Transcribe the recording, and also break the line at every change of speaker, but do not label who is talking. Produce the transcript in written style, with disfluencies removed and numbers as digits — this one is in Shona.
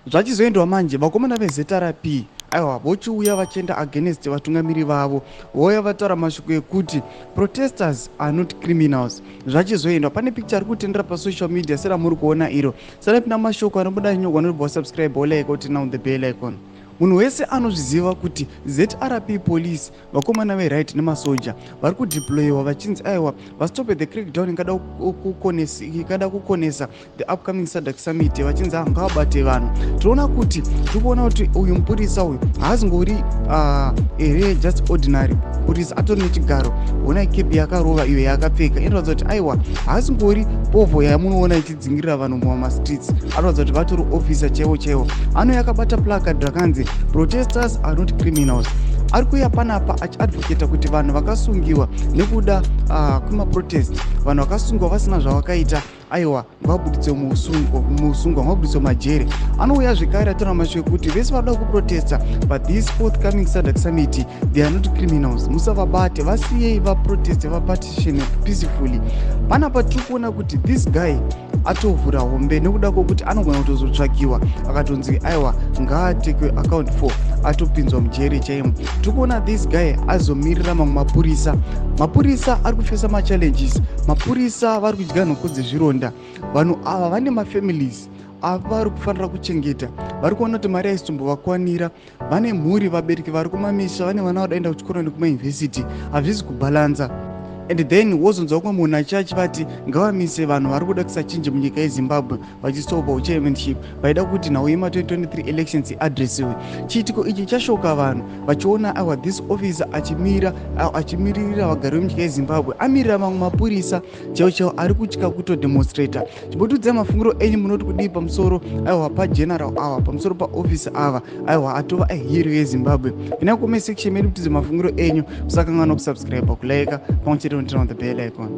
Zvachizoendwa manje, vakomana veZRP, aiwa, vochiuya vachienda against vatungamiri vavo, vouya vataura mashoko ekuti protesters are not criminals. Zvachizoendwa, pane picture ari kutendera pasocial media seramuri kuona iro. Sarapinda mashoko anobuda nyorwa, nobva wasubscribe, wolike, turn on the bell icon. Munhu wese anozviziva kuti ZRP police, vakomana veright nemasoja vari kudeployiwa vachinzi, aiwa, vastope the crackdown ingada kukonesa the upcoming SADC summit, vachinzi ngavabate vanhu. Tinoona kuti, tiri kuona kuti uyu mupurisa uyu haazingori ere just ordinary purisa, atori nechigaro. Honai kepi yakarova iyo yaakapfeka, inoratidza kuti, aiwa, haazingori povho yamunoona ichidzingirira vanhu mumastreets. Anoratidza kuti vatori officer chaivo chaivo. Anouya akabata placard rakanzi "Protesters are not criminals". Ari kuuya panapa achiadvocata kuti vanhu vakasungiwa nekuda kwemaprotest, vanhu vakasungwa vasina zvavakaita, aiwa, ngavabuditswe muusungwa, ngavabuditswe mumajere. Anouya zvekare ataura mashoko ekuti vese vanoda kuprotesta but this forthcoming SADC summit, they are not criminals, musavabate, vasiyei vaproteste, vaparticipate peacefully. Panapa tiri kuona kuti this guy atovhura hombe nekuda kwokuti anogona kutozotsvakiwa akatonzi, aiwa, ngaatekwe account for, atopinzwa mujeri chaimo. Tiri kuona this guy azomirira mamwe mapurisa. Mapurisa ari kufesa machallenges, mapurisa vari kudya nhoko dzezvironda. Vanhu ava vane mafamilies ava vari kufanira kuchengeta, vari kuona kuti mari haisitombovakwanira. Vane mhuri, vabereki vari kumamisha, vane vana vadaenda kuchikoro nekumayunivhesiti, hazvisi kubhalanza. And then wozonzwa kumwe munhu achivati ngavamise vanhu vari kuda kusachinje munyika yeZimbabwe, vachistopa uchairmanship, vaida kuti nhau yema2023 elections iadresiwe. Chiitiko ichi chashoka vanhu vachiona, aiwa, this officer achimira, achimiririra vagari vemunyika yeZimbabwe, amirira mamwe mapurisa chaivo chaivo ari kutya kutodemonstrata. Chimbotiudzai mafungiro enyu, munoti kudii pamusoro, aiwa, pageneral ava, pamusoro paofficer ava, aiwa, atova ahero yeZimbabwe? Pinai comment section medu, mutiudze mafungiro enyu. Musakanganwa kusubscribe, kulike, pamwe chete noturn on the bell icon.